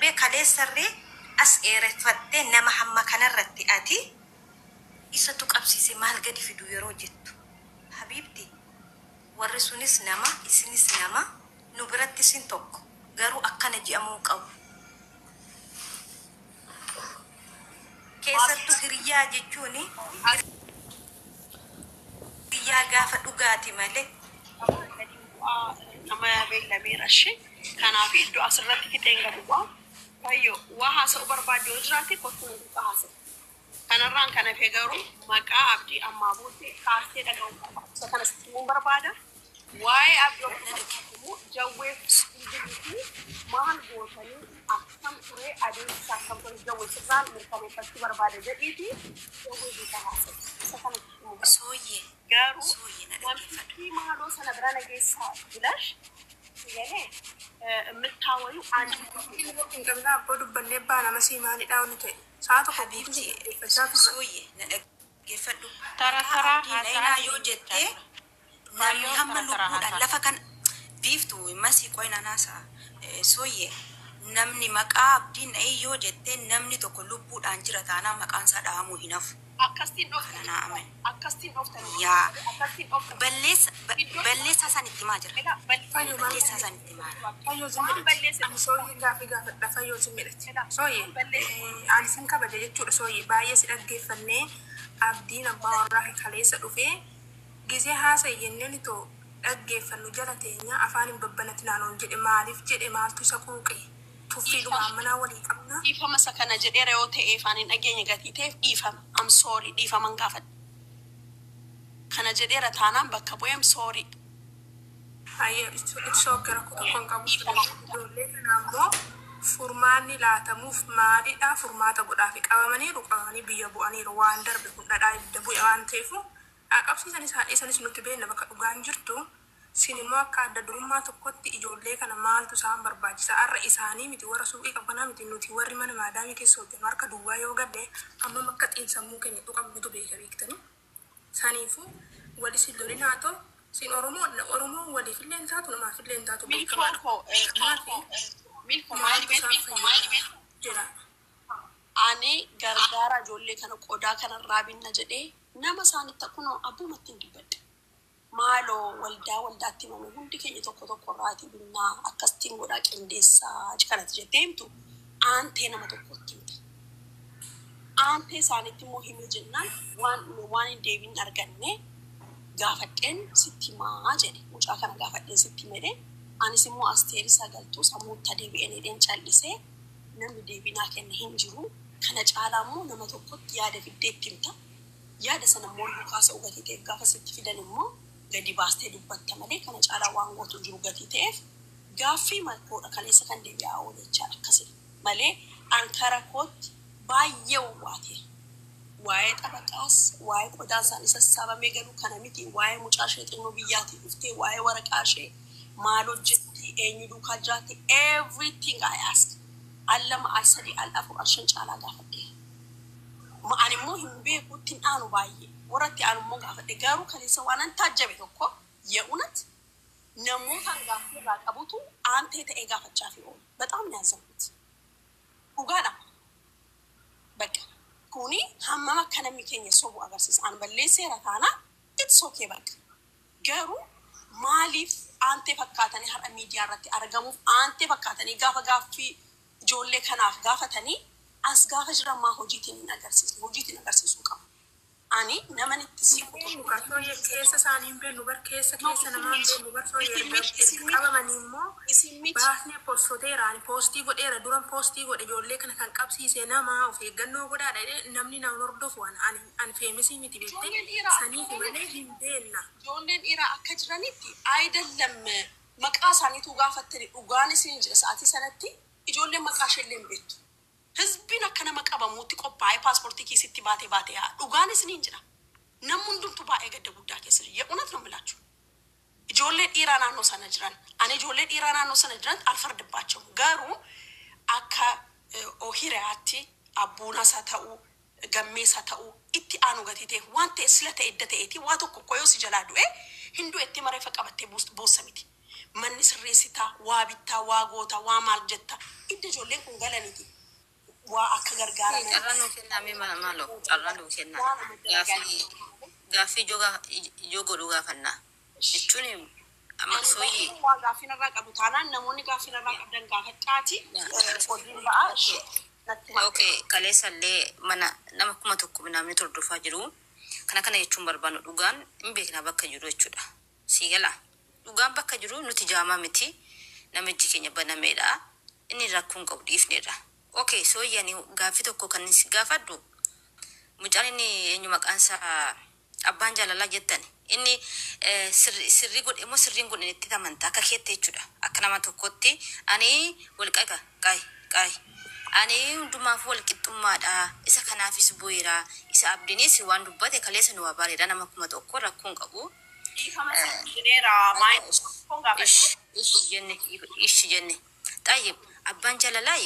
darbee kaleessarree as dheereffattee nama hamma kanarratti ati isatu qabsiise maal gadi fidu yeroo jettu. Habiibti, warri sunis nama, isinis nama, nu biratti isin tokko, garuu akkana je'amuu hin qabu. Keessattuu hiriyyaa jechuun hiriyyaa gaafa dhugaati malee. Gadi bu'aa nama beellameera ishi. Kanaaf iddoo asirratti fixeen gadi bu'aa. Fayyoo waa haasa'uu barbaadde yoo jiraate kottu na duukaa haasa'i. Kanarraan kan hafe garuu maqaa Abdii ammaa booddee kaastee dhaga'uun barbaadu. Isa kana sitti himuun barbaada. Waa'ee Abdii Na obbo dhage. Barbaadu Jawweef bilbiliifi maal gootanii, akkam ture, adeemsi isaa akkam ture, Jawwee sirraan mirkaneeffachuu barbaada jedhiitii Jawwee duukaa haasa'i. Isa kana sitti himuu barbaada. Sooyyee Garuu sooyyee na dhaggeeffadhu. namtittii maaloo sana bira na geessaa bilash si galee የምታወሪው አንድ Hin qabnaa abboo dubbannee baana masii maalidhaa wanni ta'e. Sa'a tokko guutuu si Habiibti dhaggeeffachaa turre. sooyye na dhaggeeffadhu. Tara Maqaa taraa Abdii haasa'aa Naayinaa yoo siin jechaa jettee jira. namni Fayyoo hamma tara taraa lubbuudhaan haasaa. lafa kana biiftu masii qoyna naasaa sooyye namni maqaa Abdii Na'ii yoo jettee namni tokko lubbuudhaan jira taanaan maqaan isaa dhahamuu hin hafu. Akkastiin Kana dhoftanii naa amani. akkastiin dhoftanii Yaa akkastiin dhoftanii balleessa iddoo balleessaa isaan itti himaa jira. Egaa Fayyoo maal Balleessaa isaan itti himaa jira. Fayyoo zim waan jedhati. balleesse Ani sooyyee gaafii gaafadha. Fayyoo zim jedhati. Egaa Sooyyee waan balleesse ani sin kabaja jechuudha sooyyee. Baay'ee si dhaggeeffannee Abdiin abbaa warraa kaleessa dhufee gizee haasa'e jenneen itoo dhaggeeffannu jala teenya afaan hin babbanatinaa nuun jedhe, maaliif jedhe, maaltu isa quuqe? Tuffiidhuma Dhiifama ammanaa walii qabna. Dhiifama, isa kana jedheera yoo ta'e, afaan hin dhageenye gatii ta'eef dhiifama. I'm sorry, dhiifaman gaafadha. Kana jedheera taanaan bakka bu'ee I'm sorry. Hayyee, it's okay, rakkoo tokko hin qabu. Dhiifama guddaa. Ijoollee kana ammoo furmaanni laatamuuf maalidha? Furmaata godhaafi qabamaniiru, qabamanii biyya bu'aniiru, waan darbe kun dhadhaa ibidda bu'e waan ta'eef haa qabsiisanis haa dhiisanis nuti beekna bakka dhugaan jirtu. Sin immoo akka adda durummaa tokkotti ijoollee kana maaltu isaan barbaachisa? Har'a isaanii miti, warra suuqii qabu kanaa miti, nuti warri mana maadaamii keessa hojjennu harka duwwaa yoo galle hammam akka xiinsammuu keenya tuqamnutu beeka beektanii. Saniifuu wal isin lolin haa ta'u, sin Oromoon Oromoon waliif illee hin taatu, namaaf illee hin taatu Milkoo beekamaadha. koo Kanaafi milkoo maali maaltu beektu isaan fayyada jedha. Ani gargaara ijoollee kana qodaa kanarraa binna jedhee nama isaanitti kunoo abbumatti hin dubbadhe. Maaloo waldaa waldaatti himame hundi keenya tokko tokko irraatii binnaa akkasitiin godhaa qindeessaa kanatti jettee himtu aantee nama tokkotti himte. Aantee isaanitti immoo himee jennaan waan waan hin deebiin arganne gaafadheen sitti himaa jedhe, mucaa kana gaafadheen sitti hime. Anis immoo asteeri sagaltuu sammuutta deebi'een jedheen callisee namni deebinaa kenne hin jiru. Kana caalaa immoo nama tokkotti yaada fiddee itti himta. Yaada sana immoo duukaa sa'u gatii ta'eef gaafa sitti fidan immoo gadi baastee dubbatta malee kana caalaa waan gootu hin jiru gatii ta'eef gaaffii malkoodha kaleessa kan deebi'aa oole jechaadha akkasidha. Malee an kara kootti baay'ee wawwaateera. Waa'ee xabaqaas, waa'ee qodaan isaanii sassaabamee galuu kana miti, waa'ee mucaa ishee xinnoo biyyaatii dhuftee, waa'ee waraqaa ishee maal hojjetti, eenyu duukaa jiraatti, everything I ask. Al lama, al sadii, al afur, al shan caalaa gaafadheera. Ani immoo hin beekutti hin aanu baay'ee. Warra itti aanu immoo gaafadhe, garuu kaleessa waan an taajjabe tokko የእውነት namoota gaaffii irraa qabutu aantee ta'ee gaafachaa fi oolu. በጣም ነው ያዘንኩት. Dhugaadha. Bakka kuni hammam akka namni keenya sobu agarsiisa. An balleesseera taanaan it's okay bakka. Garuu maaliif aantee fakkaatanii har'a miidiyaa irratti argamuuf aantee fakkaatanii gaafa gaaffii ijoollee kanaaf gaafatanii as gaafa jiran maa hojiitiin hin agarsiisne? Hojiitiin agarsiisuu qabu. Ani naman itti siqu Beeknu tokko kan sooyyee keessa isaanii hin beeknu bar, keessa No, keessa isin namaa hin miti. beeknu bar sooyyee. Isin Erga miti. Isin erga miti. qabamanii immoo Isin miti. baasnee poostoteera, ani poostii godheera, duran poostii godhe, ijoollee kana kan qabsiise nama of eeggannoo godhaadha jedhee namni nama hordofu ani ani ani feemisii miti beektee Ijoolleen dhiiraa saniifi malee hin beekna. Ijoolleen dhiiraa akka jiranitti ayidallam maqaa isaaniitu gaafattani dhugaan isin jira sa'aatii sanatti ijoolleen maqaa ishee illee hin beektu. Hizbiin akka nama qabamuutti qophaa'ee paaspoortii kiisitti baatee baatee haa dhugaan isin jira. Namni hundumtu baay'ee gadda guddaa keessa jira. የእውነት ነው የምላችሁ። Ijoollee dhiiraa naannoo sana jiran, ani ijoollee dhiiraa naannoo sana jiran alfardibbaachuu garuu akka hiriyaatti abbuunas haa ta'u, gammees haa ta'u, itti aanu gatii ta'e waan ta'e sila ta'e edda ta'eeti waa tokko koyoo si jalaa du'e hin du'etti mareeffa qabattee boossa miti. Manni sirreessitaa, waa bittaa, waa goota, waa maal jetta. Idda ijoolleen kun galaniiti. Waa akka gargaaraman. Carraa nuu kennaa mee maaloo carraa nuu kennaa. Gaaffii ijoo godhuu gaafannaa. Jechuun amma sooyyi. Waa gaaffii narraa qabu taanaan namoonni gaaffii narraa qabdan gaafadhaati. Hojiin ba'aa natti himaa. Okay, kaleessallee mana nama 1000 namni hordofaa jiru. Kana kana jechuun barbaannu dhugaan hin beekna bakka jiru jechuudha. Sii gala. Dhugaan bakka jiru nuti jaamaa miti. Namichi keenya banameedha. Inni rakkoo hin qabu dhiifneedha. Okay, sooyyi ani gaaffii tokko kan si gaafadhu. Mucaan inni eenyu maqaan isaa abbaan jaalalaa jettan. Inni sirrii godhe immoo sirriin godhe itti amantaa akka keette jechuudha. Akka nama tokkotti ani walqaqa qaay qaay. Ani hundumaaf wal qixxummaadha. Isa kanaafis bu'eera. Isa abdiinis waan dubbate kaleessa nu abaareedha. Nama 1000 rakkoo hin qabu. Dhiifama siif jedheera. Maayii gaafadhu. Ishi jenne ishi jenne. Xayyib abbaan jaalalaa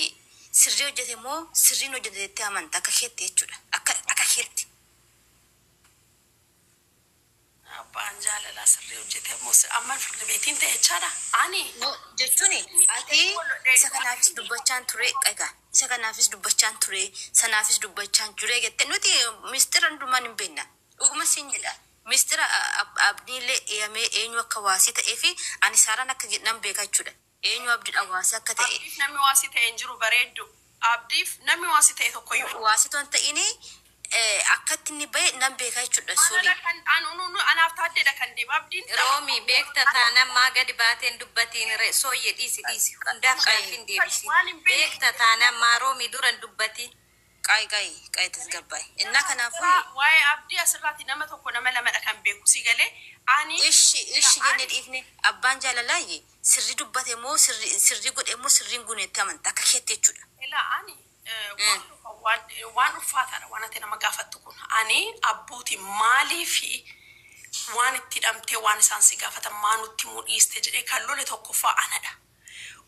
sirrii hojjete moo sirriin hojjete jettee amantaa akka keette jechuudha. Akka keetti. Abbaan jaalalaa sirrii hojjete moo amma firdi beetiin ta'e jechaadha. Ani Jechuun ati isa kanaafis dubbachaan ture egaa isa kanaafis dubbachaan ture sanaafis dubbachaan ture jette nuti mistira hundumaan hin beekna. Dhuguma siin jedha. Mistira abdiillee eeyamee eenyu akka waasii ta'ee fi ani saaraan akka nan beeka jechuudha. Eenyu abdiidha waasii akka ta'e. Abdiif namni waasii ta'e hin jiru bareeddu. Abdiif namni waasii ta'e tokkoyyuu. Waasii toon ta'ini akkatti inni bahe nan beeka jechuudha. Soli. Anaaf taaddeedha kan deemu abdiin. Roomi beekta taanaan maa gadi baateen dubbatiin re sooyye dhiisi dhiisi hundaaf gaaffiin deebisi. Beekta taanaan maa roomii duran dubbatiin. Qaay qaay qaay tasgabbaay. Innaa kanaafuu. Waa'ee abdii asirraatti nama tokko nama lamadha kan beeku si galee ani. Ishi ishi jenne dhiifne abbaan jaalalaa sirrii dubbate moo sirrii godhe moo sirriin gunetti amanta akka keette jechuudha. Ilaa ani waan ulfaataadha waan ati nama gaafattu kun ani abbootii maalii fi waan itti hidhamtee waan isaan si gaafatan maa nutti himuu dhiiste jedhee kan lole tokkoffaa anadha.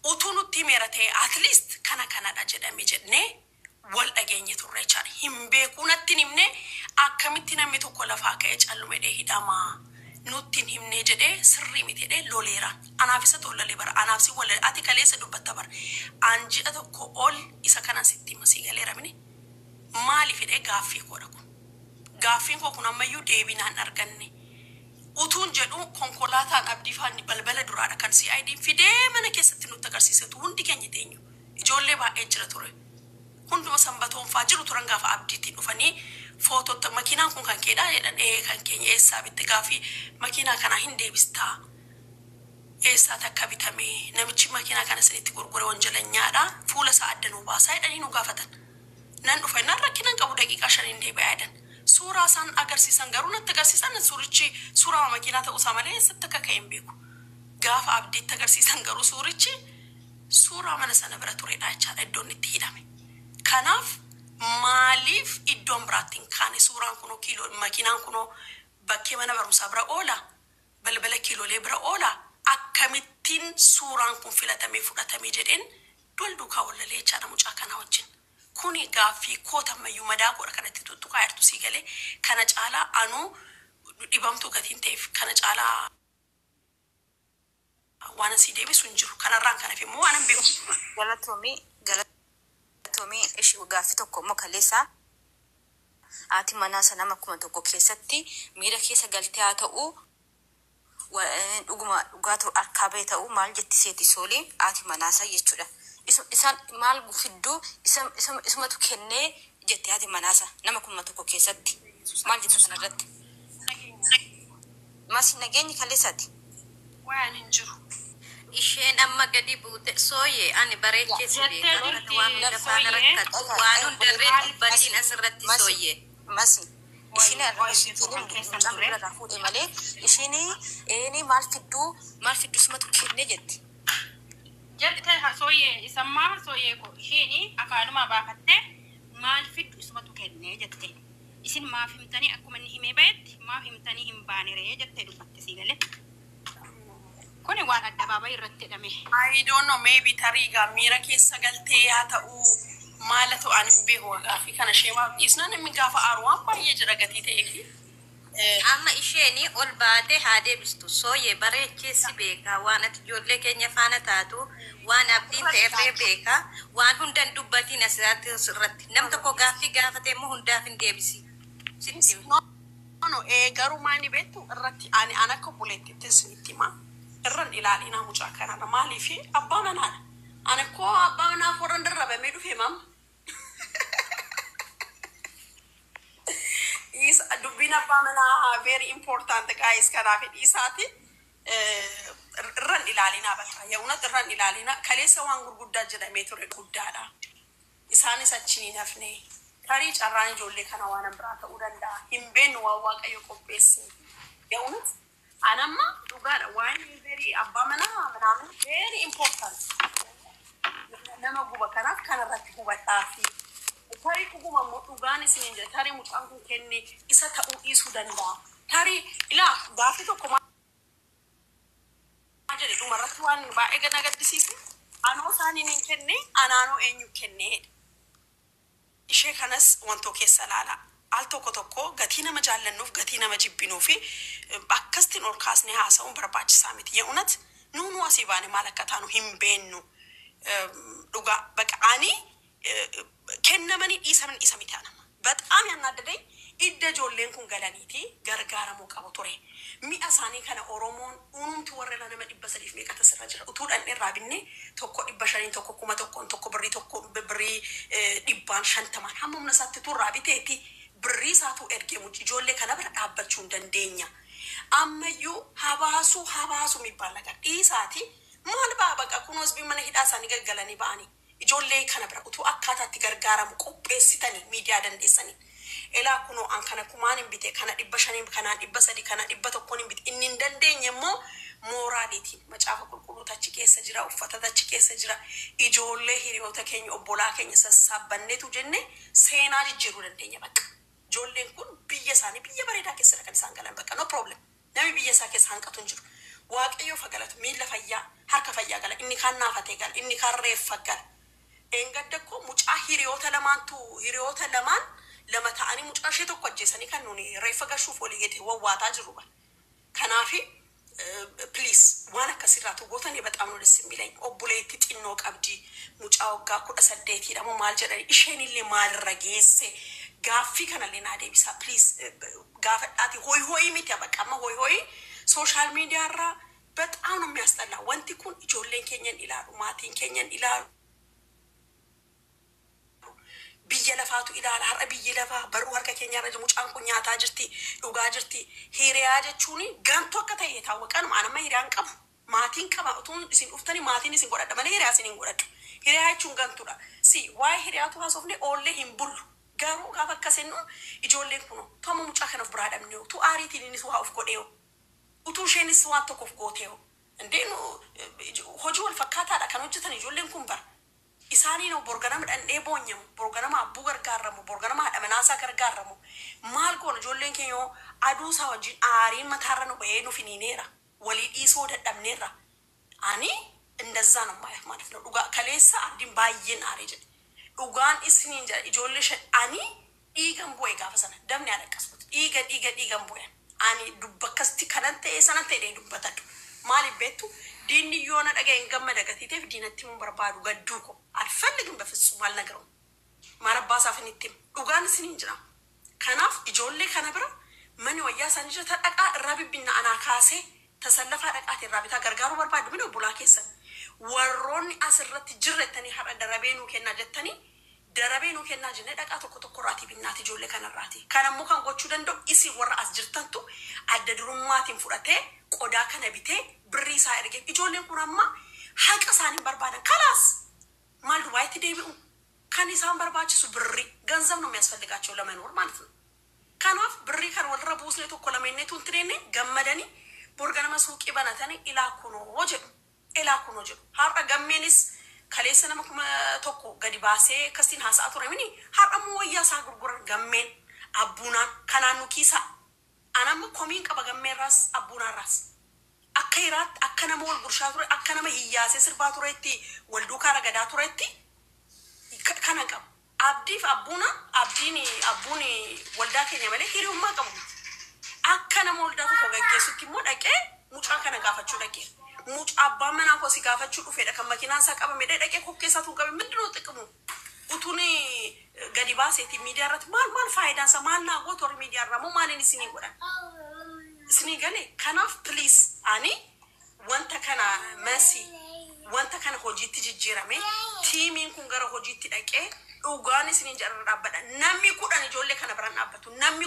Utuu nutti himeera ta'e at least kana kanadha jedhame jennee wal dhageenye turre jechaadha. Hin beekuu natti hin himne akkamitti namni tokko lafaa ka'ee callumedhee hidhamaa nutti hin himne jedhee sirrii miti jedhee loleera. Anaaf isa tollalee bara. Anaaf si wal ati kaleessa dubbatta bara. An ji'a tokko ol isa kanan sitti hima sii galeera mini. Maaliif jedhee gaaffii koodha kun. Gaaffiin koo kun ammayyuu deebii naan arganne. Utuun jedhu konkolaataan abdii faanni balbala duraadha kan CID fidee mana keessatti nutti agarsiisetu hundi keenya teenyu. Ijoollee baay'ee jira ture. Hunduma sanbatoonfaa jiru turan gaafa abdiitti dhufanii footota makiinaan kun kan keedhaa jedhan ee kan keenya eessaa bitte gaafii makiinaa kanaa hin deebistaa. Eessaa takka bitame namichi makiinaa kana isinitti gurgure wanjalanyaadha fuula isaa adda nuu baasaa jedhanii nu gaafatan. Nan dhufe nan rakkinan qabu daqiiqaa shaniin deebi'aa jedhan. Suuraa isaan agarsiisan garuu natti agarsiisan suurichi suuraa makiinaa ta'uusaa malee eessatti akka ka'e hin beeku. Gaafa abdiitti agarsiisan garuu suurichi suuraa mana sana bira turedha jechaadha iddoon itti hidhame. Kanaaf maaliif iddoon biraatti hin kaane suuraan kunoo kiiloo makiinaan kunoo bakkee mana barumsaa bira oola balbala kiiloolee bira oola akkamittiin suuraan kun filatamee fudhatamee jedheen wal duukaa wallalee jechaadha mucaa kanaa wajjin. Kuni gaaffii kootammayyuu madaa godha kanatti tuttuqaa jirtu sii galee kana caalaa anuu dhibamtuu gatiin ta'eef kana caalaa waan asii deebisu hin jiru. Kanarraan kanaaf immoo waan hin beeku. Galatoomii galatoomii ishii gaaffii tokko immoo kaleessaa haati manaa sana nama 1000 keessatti miira keessa galtee haa ta'u dhuguma dhugaa ta'u harkaa ba'e ta'u maal jetti seeti sooliin haati manaa isaa jechuudha. Isaan maal fidduu isumatu kennee jette haati manaa isaa nama 1000 keessatti maal jettu sanarratti? Mas nageenyi kaleessaati. Waan hin jiru. Isheen amma gadi buute sooyye ani bareechee si Jettee beeka. jirti Waan hunda faana sooyyee. rakkattu waan hundarree dubbatiin asirratti sooyye. Masi. Ishiin Wayi irra wayi isheen kan keessan mucaan ture. bira irraa fuudhe malee ishiin eeni maal fidduu maal fidduu sumatu kennee jetti. Jette sooyyee isammaa sooyyee ko isheen afaanuma baafattee maal fiddu isumatu kennee jette. Isin maaf himtanii akkuma inni himee bahetti maaf himtanii hin baaniree jettee dubbatte sii galee. Kuni waan addabaabayii irratti jedhame. I don't know maybe tarii gaa miira keessa galtee haa ta'uu maala ta'u ani hin beeku gaaffii kana ishee maaf dhiisnaan namni gaafa aaru waan baay'ee jira gatii ta'ee fi Amma isheen ol baatee haa deebistu. Sooyyee bareechee si beekaa. Waan ati ijoollee keenya faana taatu, waan abdiin ta'erree beekaa. Waan hundan dubbatiin asirratti irratti. Nam tokko gaaffii gaafate immoo hundaaf hin deebisi. Sitti hima. No, no, garuu maani beektu irratti ani an akka obboleettiitti isinitti hima. Irran ilaalinaa mucaa kanarra maaliif abbaa manaadha. Ani koo abbaa manaa korran darrabamee dhufe mam. Dubbiin abbaa manaa very important guys, kanaaf dhiisaati. Irran ilaalinaa bakka yaa'unatti irran ilaalinaa kaleessa waan gurguddaa jedhamee ture guddaadha. Isaanis achiin hin hafne. Tarii carraan ijoollee kana waan biraa ta'uu danda'a. Hin beeknu waan Waaqayyo qopheesse. Yaa'unatti anamma dhugaadha waan very abbaa manaa ምናምን very important. Nama guba kanaaf kanarratti hubadhaa fi tarii dhuguma immoo dhugaan isiniin jedha tarii mucaan kun kenne isa ta'uu dhiisuu danda'a. Tarii ilaa gaaffii tokko maal jedhe dhumarratti waan baay'ee na gaddisiise anoo isaaniin hin kenne anaanoo eenyu kenne jedhe. Ishee kanas wantoo keessa ilaala. Al tokko tokko gatii nama jaallannuuf gatii nama jibbinuu fi akkasitiin ol kaasnee haasa'uun barbaachisaa miti. Ye'unat nuunu asii baane maal akka taanu hin beennu. Dhugaa baqa ani kennamanii dhiisaman isa miti anama. በጣም ያናደደኝ idda ijoolleen kun galaniiti gargaaramuu qabu ture. Mi'a isaanii kana Oromoon unumti warra nama 300f meeqata sirra jira. Utuu dhandhee irraa binne tokko 500n, tokko 1000n, tokko birrii tokko birrii 150n hamma humna isaatti turraa biteeti birrii isaatu ergee muci ijoollee kana bira dhaabbachuu hin dandeenya. Ammayyuu habaasuu habaasuu የሚባል ነገር dhiisaati maal ba'a baqa kunuus mana hidhaa isaanii gaggalanii ba'anii ijoollee kana bira utuu akkaataatti gargaaramu qopheessitanii miidiyaa dandeessanii. Elaa kunoo an kana kumaan hin bite, kana 500n, kanaan 300, kana 100n hin bite, inni hin dandeenye immoo mooraaliitiin macaafa qulqulluutu achi keessa jira, uffata achi keessa jira, ijoollee hiriyoota keenya obbolaa keenya sassaabbanneetu jenne seenaa jijjiiruu dandeenya bakka. Ijoolleen kun biyya isaanii biyya bareedaa keessadha kan isaan galan bakka no problem. Namni biyya isaa keessa hanqatu hin jiru. Waaqayyo fagalatu miila fayyaa harka fayyaa gala, inni kaan naafatee gala, inni kaan reeffa gala. Eengadda koo mucaa hiriyoota lamaantu hiriyoota lamaan lama ta'anii mucaa ishee tokko ajjeesanii kan nuni reeffa gashuuf walii gadi wawwaataa jiru ba. Kanaafi please waan akkasirraatu gootanii በጣም ነው ደስ የሚለኝ። Obboleetti xinnoo qabdi mucaa waggaa 18dha moo maal jedhani isheen illee maalirra geesse gaaffii kanallee naa deebisaa please gaafadhaati hoyi hoyi miti bakka amma hoyi hoyi social media irraa በጣም ነው የሚያስጠላ። Wanti kun ijoolleen keenyan ilaalu, maatiin keenyan ilaalu, biyya lafaatu ilaala. Har'a biyyi lafaa barruu harka keenya irra jiru mucaan kun nyaataa jirti, dhugaa jirti. Hiriyaa jechuun gantuu akka ta'e taawwaqan anamma hiriyaan qabu. Maatiin qaba utuun isin dhuftanii maatiin isin godhadha malee hiriyaa isin hin godhadhu. Hiriyaa jechuun gantuudha. Si waa'ee hiriyaatu haasofne oollee hin bullu. Garuu gaafa akkas jennu ijoolleen kun tooma mucaa kana of biraa dhabne utuu aariitiin innis waa of godhee utuu isheenis waan tokko of gootee indee hojii wal fakkaataadha kan hojjetan ijoolleen kun bara. Isaanii no borganama dhandhee boonyamu, borganama abbuu gargaaramu, borganama haadha manaasaa gargaaramu. Maal goona ijoolleen keenya yoo aduu isaa wajjin aariin mataarra nu ba'ee nu finiineera. Walii dhiisoo dadhabneerra. Ani እንደዛ ነው ማለት ማለት ነው። Dhugaa kaleessa abdiin baay'een aaree jedhe. Dhugaan isiniin jedha ijoollee shan ani dhiigan bu'e gaafa sana damni alaqqaskutu dhiiga dhiiga dhiigan bu'e. Ani dubba akkasitti kanan ta'e sanan ta'e dubbatadhu. Maaliif beektu diinni yoo na dhaga'e hin gammada gatiiteef diinatti mun barbaadu gadduu ko አልፈልግም በፍጹም አልነግረውም። Maal abbaa isaaf inni itti himu dhugaan isiniin jira. Kanaaf ijoollee kana bira mani wayyaa isaanii jira dhaqaa irraa bibbinna anaa kaasee tasallafaa dhaqaati irraa bitaa gargaaruu barbaadu mini obbolaa keessan. Warroonni asirratti jirrettanii har'a darabee nuu kennaa jettanii darabee nuu kennaa jennee dhaqaa tokko tokko irraatii binnaati ijoollee kanarraati. Kanammoo kan gochuu danda'u isin warra as jirtantu adda durummaatiin fudhatee qodaa kana bitee birrii isaa ergee ijoolleen kun amma haqa isaanii barbaadan kalaas maal Dubaayitti deebi'u kan isaan barbaachisu birrii ገንዘብ ነው የሚያስፈልጋቸው ለመኖር ማለት ነው። Kanaaf birrii kan walirra buusne tokko lama inni tun tireenne gammadanii borganama suuqii banatanii ilaa kunoo jedhu ilaa kunoo jedhu. Har'a gammeenis kaleessa nama 1000 gadi baasee akkasiin haasa'aa ture mini har'a immoo wayyaa isaa gurguran gammeen abbuunaan kanaan nu kiisaa. Anamma komiin qaba gammeerraas abbuunaarraas. Akka hiraatti akka nama wal gurshaa ture akka nama hiyyaasee sirbaa turetti wal duukaa ragadaa turetti kana qabu. Abdiif abbuuna abdiin abbuun waldaa keenya malee hiriyummaa qabu miti. gaafachuu dhaqee. Mucaa abbaan manaa koo si gaafachuu dhufeedha kan makiinaan isaa qabame dhaqee kokkeessaatu qabe ምንድነው ጥቅሙ? Utuun gadi baaseeti miidiyaa irratti maal maal faayidaan isaa maal naa gootu warri miidiyaa irraa moo maaliin isinii godhan? Isinii galee kanaaf please ani wanta kana masi wanta kana hojiitti jijjiirame tiimiin kun gara hojiitti dhaqee dhugaan isiniin jarra dhaabbadha. Namni 10 ijoollee kana biraan dhaabbatu. Namni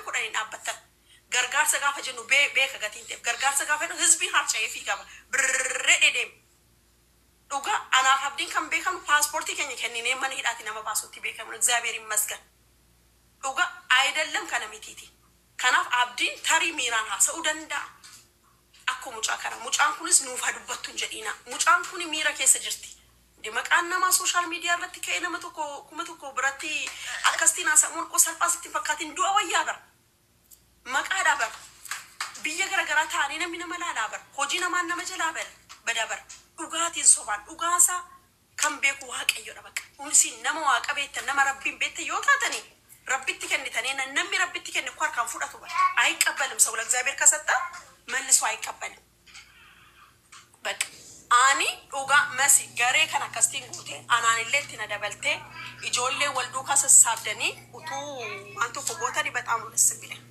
10 hin dhaabbattan. Gargaarsa gaafa jennu beeka gatiin ta'eef gargaarsa gaafa jennu hizbiin harca'ee fi qaba. Birree deema. Dhugaa anaaf abdiin kan beekamu paaspoortii keenya kenninee mana hidhaati nama baasutti beekamu እግዚአብሔር ይመስገን። Dhugaa አይደለም kana mitiiti. Kanaaf abdiin tarii miiraan haasa'uu danda'a. Akkuma mucaa kana mucaan kunis nuuf haa dubbattu hin jedhiina. Mucaan kun miira keessa jirti. Hindi maqaan namaa social media irratti ka'ee nama tokko 1000 biratti akkasitiin haasa'uun qo salphaa sitti hin fakkaatin du'a wayyaa bara. Maqaadhaa bara. Biyya garaagaraa taa'anii namni nama laalaa bara. Hojii namaan nama jalaa bara. Badaa bara. Dhugaatiin sobaan dhugaasaa kan beeku waaqayyoodha bakka. Isin nama waaqa beektan nama rabbiin beektan yoo taatanii rabbitti kennitanii namni rabbitti kenne እኮ harkaan fudhatu bara. አይቀበልም ሰው ለእግዚአብሔር ከሰጠ መልሶ አይቀበልም። በቃ ani dhugaa masi garee kan akkasitiin guute anaan illee itti na dabaltee ijoollee wal duukaa sassaabdanii utuu waan tokko gootanii በጣም ነው ደስ የሚለኝ።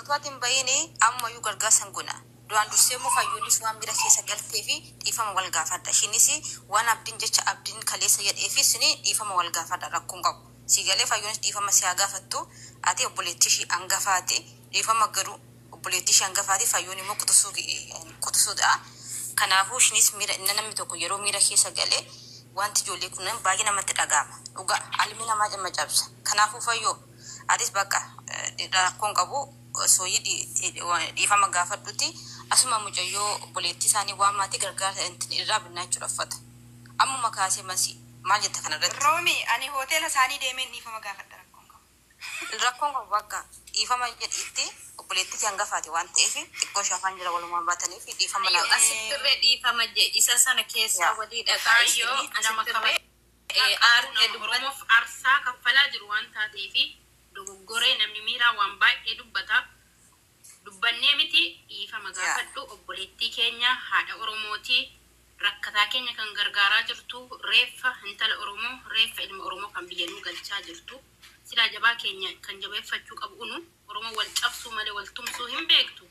Utuu ati hin bahiin ammayyuu gargaarsa godha. Duraan dursee immoo fayyoonis waan bira keessa galtee fi dhiifama wal gaafadha. Ishiinis waan abdiin jecha abdiin kaleessa jedhee fi isin dhiifama wal gaafadha rakkoon qabu. Si galee fayyoonis dhiifama si haa gaafattu ati obboleettii ishii hangafaati dhiifama garuu obboleettii ishii hangafaati fayyoon immoo qutusuudha. Kanaafuu ishiinis miira namni tokko yeroo miira keessa galee wanti ijoollee kunneen baay'ee namatti dhaga'ama. Dhugaa almi namaa cimma cabsa. Kanaafuu fayyoo atis bakka rakkoon qabu sooyii dhiifama gaafadhuti asuma mucayyoo obboleettii isaanii waamaati gargaarsa irraa binnaa jechuudha uffata. Ammuma kaasee masi maal jetta kanarratti? Roomi ani hoteela isaanii deemeen dhiifama gaafadha rakkoon qabu. Rakkoon qabu bakka dhiifama jedhiitti obboleettii hangafaati waan ta'eef xiqqoo ishee afaan jala walumaan baataniif dhiifama naa Asittirree dhiifama je isa sana keessaa walii dhaqaa Kaayyoo isinii nama asittirree aartee dubbatti. Oromoof aarsaa kaffalaa jiru waan taateefi dogoggoree namni miiraa waan baay'ee dubbata. Dubbannee miti dhiifama gaafadhu obboleettii keenya haadha Oromootii rakkataa keenya kan gargaaraa jirtu reeffa intala Oromoo reeffa ilma Oromoo kan biyya nuu galchaa jirtu silaa jabaa keenya kan jabeeffachuu qabu unu Oromoo wal cabsuu malee wal tumsuu hin beektu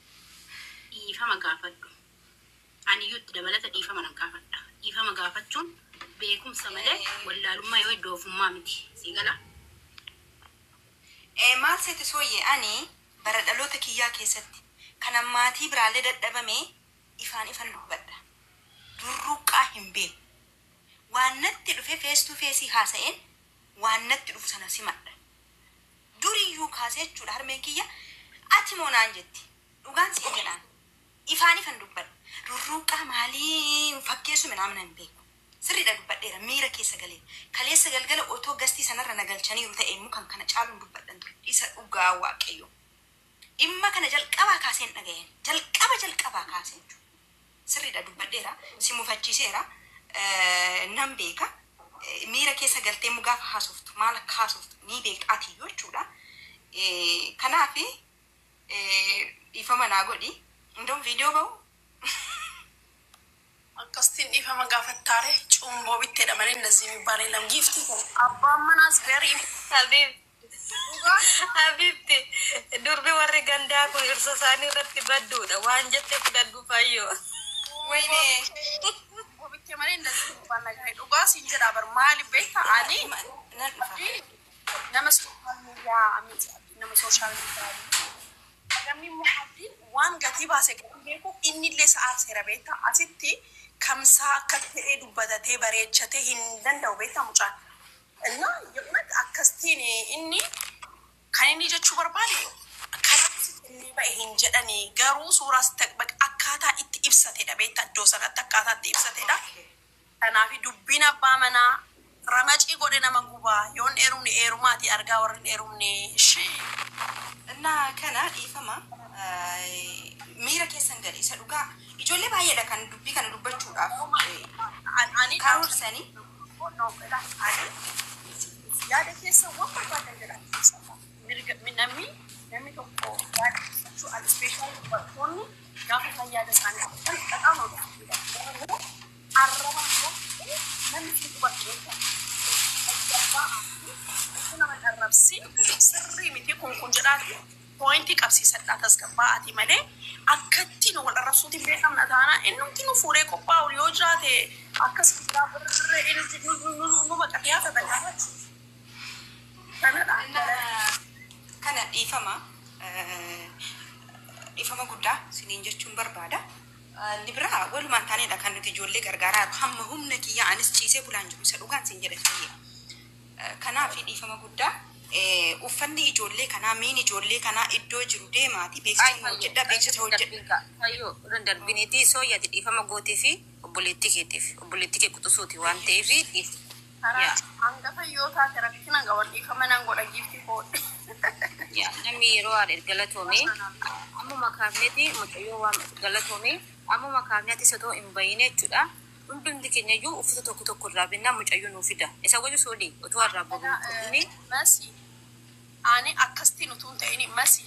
dhiifama gaafadhu. Aniyyuu itti dabalata dhiifama nan gaafadha. Dhiifama gaafachuun beekumsa malee wallaalummaa yoo iddoofummaa miti. Si gala? Maal seete sooyye ani bara dhaloota kiyyaa keessatti kan maatii biraallee dadhabame ifaan ifan dubbadha. Durruqaa hin beeku. Waan natti dhufe face to face haasa'een waan natti dhufu sana simadha. Duriyyuu kaasee jechuudha harmeen kiyya ati moo naan jetti. Dhugaan sii jedhaan ifaan ifan dubbadha. Rurruuqaa maalii fakkeessu minaamin hin beeku. Sirriidha dubbadheera miira keessa galee. Kaleessa galgala otoo gastii sanarra na galchaniiru ta'e immoo kan kana caaluun dubbadhan ture. Isa dhugaa waaqayyo. Dhimma kana jalqabaa kaaseen dhaga'een. Jalqaba jalqabaa kaaseen jechuudha. Sirriidha dubbadheera. Si mufachiiseera. Nan beeka. Miira keessa galtee immoo gaafa haasoftu maal akka haasoftu ni beekta atiyyuu jechuudha. Kanaafi dhiifama naa godhi. Indoon viidiyoo ba'u. Akkasitiin dhiifama gaafattaare cumboo bitteedha malee እንደዚህ የሚባል የለም። Giiftii kun abbaan manaas very Habibti durbi warri gandaa kun irsa isaanii irratti badduudha waan jette fudhadhu fayyoo. Wayne. Cumboo bittee malee እንደዚህ የሚባል ነገር የለም። Dhugaa siin jedha bar maali beektaa ani Nan dhufa. Nama social media miti nama social media namni immoo abdiin waan gatii baase kan beeku inni illee sa'aa seera beektaa asitti kamsaa akka ta'ee dubbatatee bareechatee hin danda'u beektaa mucaan. እና የእውነት akkasitiin inni kan inni jechuu barbaade karaa inni ba'e hin jedhanii garuu suuraa akkaataa itti ibsatedha beektaa iddoo sanatti akkaataa itti ibsatedha. Kanaaf dubbiin abbaa manaa ramacii godhe nama gubaa yoon heerumne heerumaati argaa warri hin heerumne ishee. እና kana dhiifama miira keessan gale isa dhugaa ijoollee baay'eedha kan dubbii kana dubbachuudhaaf Ani karoorsanii. Yaada keessa waan barbaadan jedhan mirga namni tokko yaada ibsachuu ani special dubartoonni Gaafa isaan yaada isaanii qaban dhaqaama garuu arraba immoo namni si hubatu tasgabbaa'aati nama arrabsi sirrii miti kun kun jedhaati poointii qabsiisadhaa tasgabbaa'aati malee akkatti nu wal arrabsuutiin beekamna taana innumti nu fuudhee qophaa'u yoo jiraate akkas biraa birree inni nu baqatee hafa bal'aa kanadha. Kana dhiifama dhiifama guddaa siniin jechuun barbaada. Inni biraa walumaan taanedha kan nuti ijoollee gargaaraa jiru. Hamma humna kiyya anis ciisee bulaan jiru isa dhugaan siin jedha fayya. Kanaaf dhiifama guddaa uffanni ijoollee kanaa miin ijoollee kanaa iddoo jiru deemaati beeksisa hojjedha beeksisa hojjedha. Fayyoo irra darbiniiti sooyyati dhiifama gootii fi obboleettii keetiif obboleettii kee quxisuuti waan ta'eef dhiif. Karaa hangafa yoo taate rakkina qaban dhiifama nan godha giifti koodhe. Yaa namni yeroo haadha galatoome ammuma kaafneeti mucayyoo waan galatoome ammuma kaafneeti isa otoo hin bahin jechuudha. Hundumti keenya iyyuu uffata tokko tokko irraa binnaa mucayyoo nuu fida. Isa gochu soolii otoo irraa bobuun Masi ani akkasitiin utuu hin ta'in masi.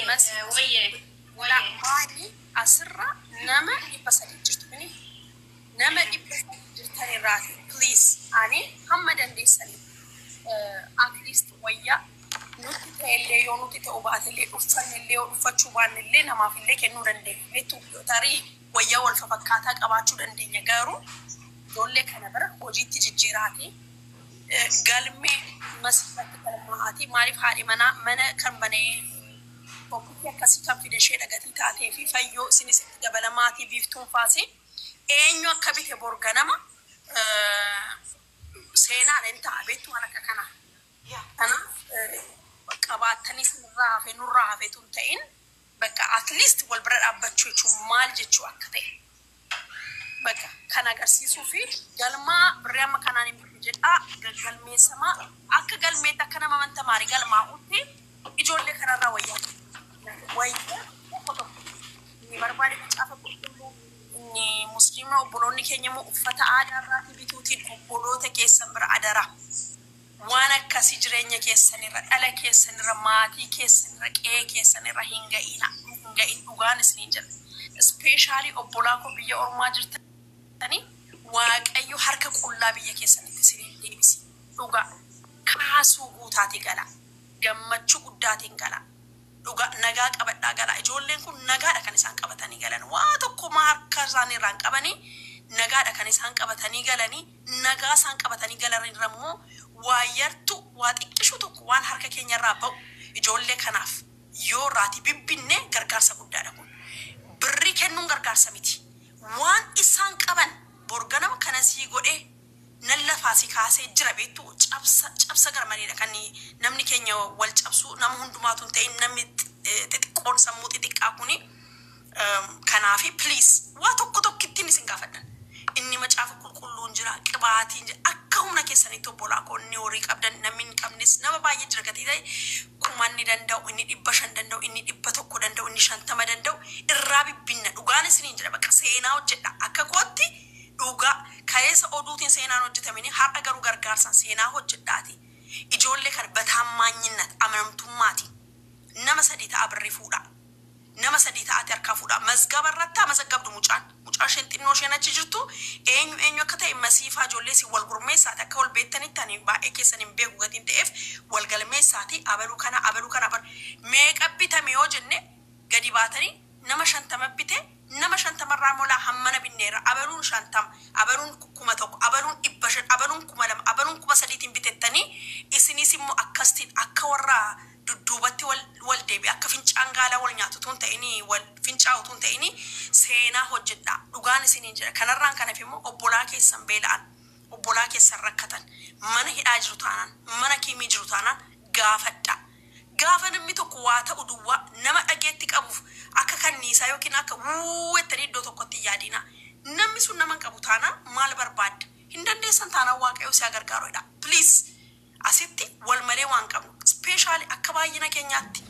Masi. Wayyee wayyee. Ani asirra nama 300 jirtu mini nama 300 jirtan irraati please ani hamma dandeessanii at least wayyaa nuti ta'ellee yoo nuti ta'u baatellee uffannellee yoo uffachuu baannellee namaafillee kennuu dandeenya. Beektu tarii wayyaa wal fakkaataa qabaachuu dandeenya garuu ijoollee kana bira hojiitti jijjiiraati. Galmee masirratti galmaa'aati. Maaliif haadhi manaa mana kan banee tokkitti akkasii kan fide ishee dhagatii taatee fi fayyoo isinis itti dabalamaatii biiftuun faase eenyu akka bite borganama seenaadha hin ta'a beektu waan akka kanaa. Kanaaf qabaattanii sinirraa hafe nurraa hafetu hin ta'in bakka at least wal bira dhaabbachuu jechuun maal jechuu akka ta'e. Bakka kan agarsiisuu fi galmaa birrii amma kanaan hin bitu jedhaa galmeessamaa akka galmeetti akka nama amantamaarii galmaa'utti ijoollee kanarraa wayyaa wayyaa tokko tokko inni barbaade macaafa qulqulluu inni musliima obboloonni keenya immoo uffata aadaa irraatii bituutiin obboloota keessan bira adaraa. Waan akkasii jireenya keessanirra dhala keessanirra maatii keessanirra qe'ee keessanirra hin ga'ina hin ga'in dhugaan isiniin jedha. Ispeeshaalii obbolaa koo biyya ormaa jirtanii waaqayyo harka qullaa biyya keessanitti isiniin deebisi. Dhugaa kaasuu guutaatii gala. Gammachuu guddaatiin gala. Dhugaa nagaa qabadhaa gala. Ijoolleen kun nagaadha kan isaan qabatanii galan. Waa tokko maa harka isaanii irraan qabanii nagaadha kan isaan qabatanii galanii nagaa isaan qabatanii galan irra immoo waa yartu waa xiqqishu tokko waan harka keenya irraa ba'u ijoollee kanaaf yoo irraatii bibbinne gargaarsa guddaadha kun. Birrii kennuun gargaarsa miti. Waan isaan qaban borganama kana sii godhee nan lafaa si kaasee jira beektu cabsa cabsa garmaleedha kan namni keenya wal cabsu nama hundumaatu hin ta'in namni xixiqqoon sammuu xixiqqaa kuni kanaafi please waa tokko tokkittiin isin gaafadhan. Inni macaafa qulqulluun jira qibaatiin jira akka humna keessanitti obbolaa koo inni horii qabdan namni hin qabnes nama baay'ee jira gatii ta'e kuma inni danda'u inni 500 danda'u inni 100 danda'u inni 50 danda'u irraa bibbinna dhugaan isiniin jira bakka seenaa hojjedha akka kootti dhugaa kaleessa oduutiin seenaan hojjetamini har'a garuu gargaarsaan seenaa hojjedhaati. Ijoollee kana bataammaanyinat amanamtummaati. Nama sadii ta'a birrii fuudha. Nama sadii ta'aati harkaa fuudha. Mazgaba irratti haa mazaggabdu mucaan. Mucaan isheen xinnoo isheen achi jirtu eenyu eenyu akka ta'e masiifaa ijoollee si wal gurmeessaati akka wal beektanitti ani baay'ee keessan hin beeku gatiin ta'eef wal galmeessaati abaluu kana abaluu kana abaluu meeqa bitame yoo jenne gadi baatanii nama 50 bite nama 50rraa molaa hammana binneerra abaluun 50 abaluun 1000 abaluun 500 abaluun 2000 abaluun 3000tiin bitettanii isinis immoo akkasitiin akka warra dudduubatti wal wal deebi akka fincaan gaalaa wal nyaatu tun ta'inii wal fincaa'u tun ta'inii seenaa hojjedhaa dhugaan isiniin jedha kanarraan kanaaf immoo obbolaa keessan beela'an obbolaa keessan rakkatan mana hidhaa jiru taanaan mana kiimii jiru taanaan gaafadhaa. Gaafa namni tokko waa ta'u duwwaa nama dhageetti qabuuf akka kanniisaa yookiin akka wuu jettanii iddoo tokkotti hin yaadina. Namni sun nama hin qabu taanaan maal barbaadda? Hin dandeessan taanaan waaqayyo si haa gargaaruudha. Please asitti wal malee waan qabnu ispeeshaali akka baay'ina keenyaatti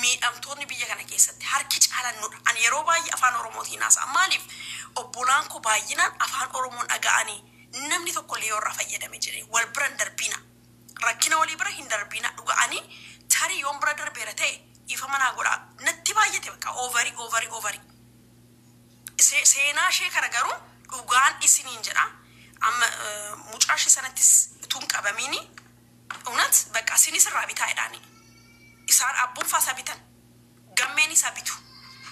miidhamtoonni biyya kana keessatti harki caalan nudha. Ani yeroo baay'ee afaan Oromootiin haasa'a. Maaliif obbolaan koo baay'inaan afaan Oromoon dhaga'anii namni tokko illee yoo irraa fayyadame jedhee wal bira hin darbina. Rakkina walii bira hin darbina dhuga'anii tarii yoon bira darbeera ta'e Dhiifama naa godhaa. Natti baay'ate bakka over over over. Seenaa ishee kana garuu dhugaan isiniin jedha. Amma mucaa ishee sanattis utuu hin qabamiini እውነት በቃ isinis irraa bitaa jedhaani. Isaan abbuun faasa bitan. Gammeen isa bitu.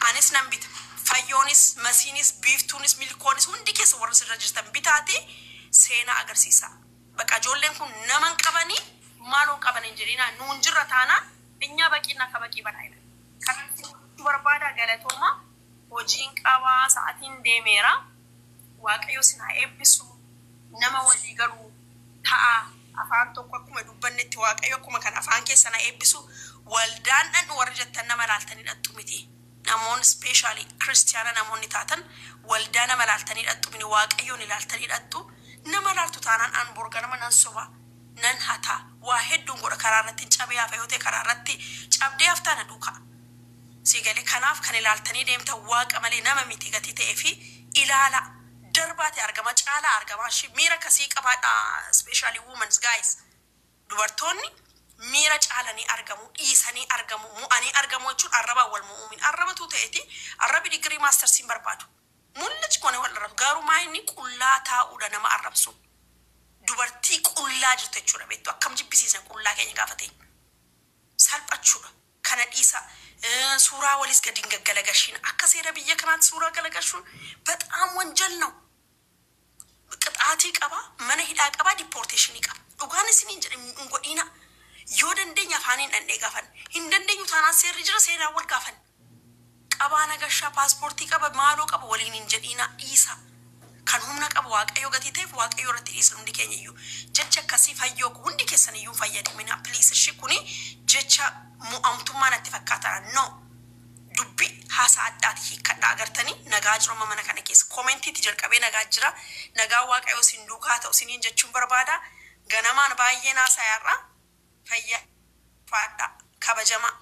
Anis nan bita. Fayyoonis, Masiinis, Biiftuunis, Milkoonis hundi keessa warra sirra jirtan bitaati seenaa agarsiisa. Bakka ijoolleen kun nama hin qabanii maaloo qaban hin jedhina nuun jirra taana እኛ በቂና ከበቂ በላይ ነን። Kanatti barbaada galatooma hojiin qabaa sa'aatiin deemeera. Waaqayyo sin haa eebbisu nama walii galu ta'a afaan tokko akkuma dubbannetti Waaqayyo akkuma kan afaan keessa na eebbisu waldaan dhandhu warra jettan nama laaltanii dhattu miti. Namoonni specially kiristiyaana namoonni taatan waldaa nama laaltanii dhattu miti Waaqayyoon ilaaltanii dhattu nama laaltu taanaan an borganama nan soba nan hata waa hedduun godha karaa irratti cabee hafa yoo ta'e karaa irratti cabdee haftaa na duukaa. Si galee kanaaf kan ilaaltanii deemtan waaqa malee nama miti gatii ta'ee fi ilaala darbaate argama caalaa argama miira akkasii qabaadha specially womens guys dubartoonni miira caalanii argamu dhiisanii argamu mu'anii argamu jechuun arrabaan wal mu'uumin arrabatu ta'eeti arrabi digirii maastarsiin barbaadu mul'achi kone wal arrabu garuu maa inni qullaa taa'uudha nama arrabsu dubartii qullaa jirtu jechuudha beektu akkam jibbisiisan qullaa keenya gaafa ta'e salphachuudha kana dhiisa suuraa walis gadi hin gaggalagashiin akka seera biyya kanaatti suuraa galagashuun በጣም ወንጀል ነው። ቅጣtii qaba mana hidhaa qaba deportation qaba dhugaan isiniin jedhe hin godhina yoo dandeenya afaaniin dhandhee gaafan hin dandeenyu taanaan seerri jira seeraan wal gaafan qabaa nagashaa paaspoortii qaba maaloo qaba waliin hin jedhina dhiisa kan humna qabu waaqayyo gatii ta'eef waaqayyo irratti dhiisa hundi keenya iyyuu jecha akkasii fayyoo hundi keessan iyyuu fayyadamina please ishi kuni jecha mu'amtummaa natti fakkaata no dubbi haasaa addaati hiikkadha agartanii nagaa jiru amma mana kana keessa koomentiitti jalqabee nagaa jira nagaa waaqayyo isin duukaa ta'u isiniin jechuun barbaada ganamaan baay'ee naasayaarra fayyaa faadha kabajamaa.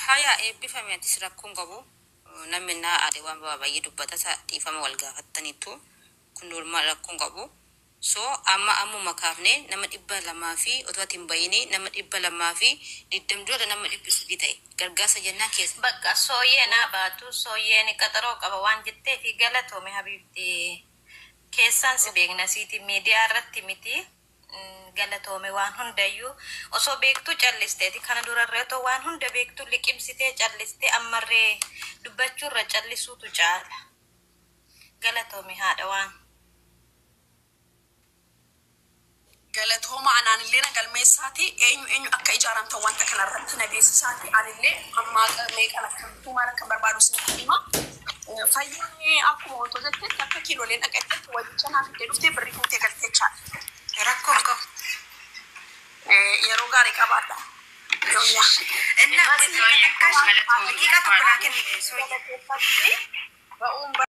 Haya eebbifame atis rakkoon qabu namni naa aade waan baay'ee dubbata dhiifama wal gaafattaniitu kun normal rakkoon qabu. So amma ammuma kaafne nama 200 fi otoo ati hin bayini nama 220 dura nama 300 ta'e gargaarsa jennaa keessa. Bakka sooyyee naa baatu sooyyeen qaxaroo qaba waan jettee fi galatoome habiibti keessaan si beekna siiti miidiyaa irratti miti galatoome waan hundayyuu osoo beektuu callisteeti kana durarree otoo waan hunda beektuu liqimsitee callistee ammarree dubbachuurra callisuutu caala galatoome haadha waan. Galatooma anaanillee na galmeessaati eenyu eenyu akka ijaaramtan wanta kanarratti na beeksisaati anillee ammaa meeqan akkamittuu maal akka barbaadu isinitti hima. Fayyaan akkuma wantoota jettetti akka kiilooleen dhaqattetti wajicha naaf iddee dhuftee birrii fuutee galtee jechaadha. Rakkoon qabu. Yeroo gaarii qabaadha. Yoonyaa. Innaa daqiiqaa tokko naa kenni sooyye. Ba'uun